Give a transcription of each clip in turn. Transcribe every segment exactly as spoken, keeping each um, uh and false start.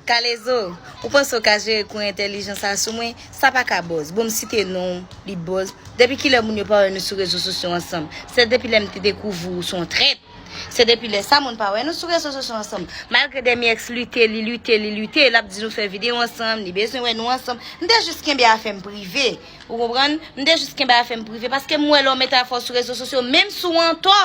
Kalezo, ou panse w ka jere kou entèlijans sa sou mwen? Sa pa ka bòz. Bon, m site non w, li bòz. Depi kilè moun yo pa wè nou sou rezo sosyo ansanm? Se depi lè m te dekouvri w se yon trèt. Se depi lè sa moun pa wè nou sou rezo sosyo ansanm. Malgre Demi X lite, li lite, li lite, l ap di nou fè videyo ansanm, li bezwen wè nou ansanm. M te jis kenbe afè m prive. Ou konprann? M te jis kenbe afè m prive paske m wè lè w mete afè w sou rezo sosyo, menm si w antò,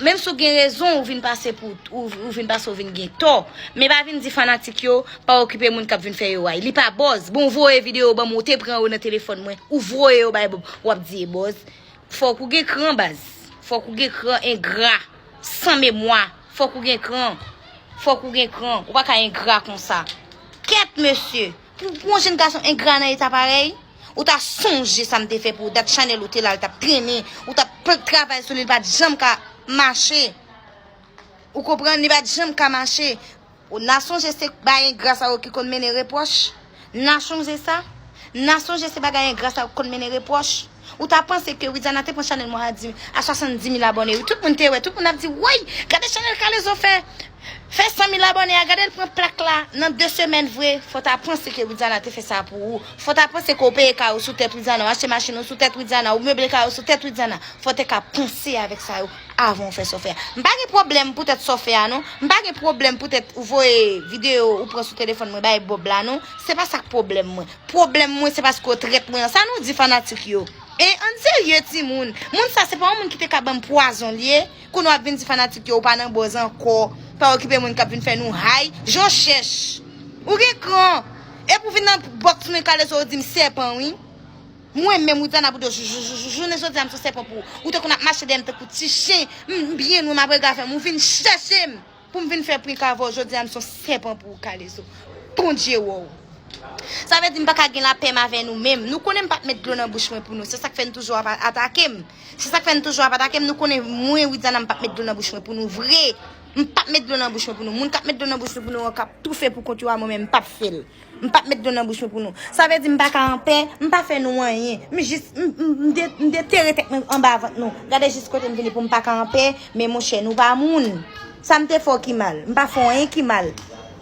menm si w gen rezon, ou vin pase pou, ou, ou vin pase, ou vin gen tò. Men pa vin di fanatik yo pa okipe moun k ap vin fè yo ay. Li pa bòz. Bon, ou voye videyo ban m, ou te pran yo nan telefòn mwen, ou voye yo bay Bob, w ap di e bòz. Fòk ou gen kran, baz. Fòk ou gen kran, engra, san memwa. Fòk ou gen kran. Fòk ou gen kran. Ou pa ka engra konsa. Kèt, mesye. Pou, pou yon jenn gason engra nan eta parèy, ou ta sonje sa m te fè pou ou, dat chanèl ou te la, l t ap trennen, ou t ap pl-, travay sou li, li pa t janm ka mache. Ou konprann, li pa t janm ka mache. Ou na sonje se bagay engra sa yo ki konn mennen repwòch? Na sonje sa? Na sonje se bagay engra sa yo ki konn mennen repwòch? Ou ta panse ke Widiana te pran chanèl mwen a di, a swasanndis mil abòne, wi. Tout moun te wè, tout moun ap di, woy, gade chanèl Kalezo fè, fè san mil abòne a, gade l pran plak la nan de semèn vre. Fò w ta panse ke Widiana te fè sa pou ou. Fò w ta panse ke w peye kay ou sou tèt Widiana, w achte machin ou sou tèt Widiana, ou meble kay ou sou tèt Widiana. Fò w te ka panse avèk sa yo avan w fè sa w fè a. M pa gen pwoblèm poutèt sa w fè a, non. M pa gen pwoblèm poutèt ou voye videyo ou pran sou telefòn mwen bay Bob la, non. Se pa sa k pwoblèm mwen. Pwoblèm mwen, se paske w trèt mwen an. Sa nou di fanatik yo? E ann serye, timoun. Moun sa, se pa yon moun ki te ka ban m pwazon li ye. Kounye w ap vin di fanatik yo, ou pa nan bòz ankò. Pa okipe moun k ap vin fè nou hay. Je w chèch. Ou gen kran. Epi w vin nan bòks mwen, Kalezo, ou di m sèpan, wi. Mwen menm, Widiana Boudo, jou-, jou-, jou-, jounen jodi a, m se yon sèpan pou ou. Ou te konn ap mache dèyè m tankou ti chen. M, m byen lwen, m ap rega fè m. Ou vin chèche m pou m vin fè prank avè w. Jodi a, m se yon sèpan pou ou, Kalezo. Bondye wè w. Sa vle di m pa ka gen lapè m avè nou menm. Nou konnen m p ap met dlo nan bouch mwen pou nou. Se sa k fè n toujou ap atake m. Se sa k fè n toujou ap atake m. Nou konnen mwen, Widiana, m p ap met dlo nan bouch mwen pou nou vre. M p ap met dlo nan bouch mwen pou nou. Moun k ap met dlo nan bouch mwen pou nou an k ap toufe pou kont yo a, mwen menm, m p ap fè l. M p ap met dlo nan bouch mwen pou nou. Sa vle di m pa ka anpè, m pa fè nou anyen. M jis, m, m, m de-, m detere tèt mwen anba vant nou. Gade jis kote m vini pou m pa ka anpè, men monchè, nou pa moun. Sa m te fè w ki mal? M pa fè w anyen ki mal.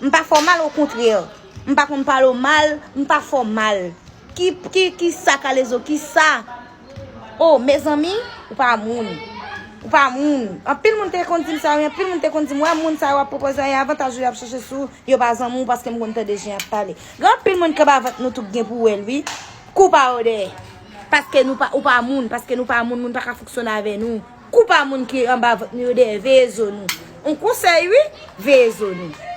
M pa fè w mal, okontrè. M pa konn pale w mal, m pa fè w mal. Ki, ki, ki sa, Kalezo, ki sa? Oh, mezanmi, ou pa moun. Ou pa moun. Anpil moun te konn di m sa, wi, anpil moun te konn di m, wè moun sa yo ap pwopoze w, avantaj yo ap chache sou, yo pa zanmi w paske m konn tande jan y ap pale. Gen anpil moun k anba vant nou tou k gen pou wè l, wi. Koup a yo dèyè. Paske nou pa, ou pa moun, paske nou pa moun, moun pa ka fonksyone avè nou. Koup a moun ki anba vant nou yo dèyè, veye zo nou. Yon konsèy, wi, veye zo nou.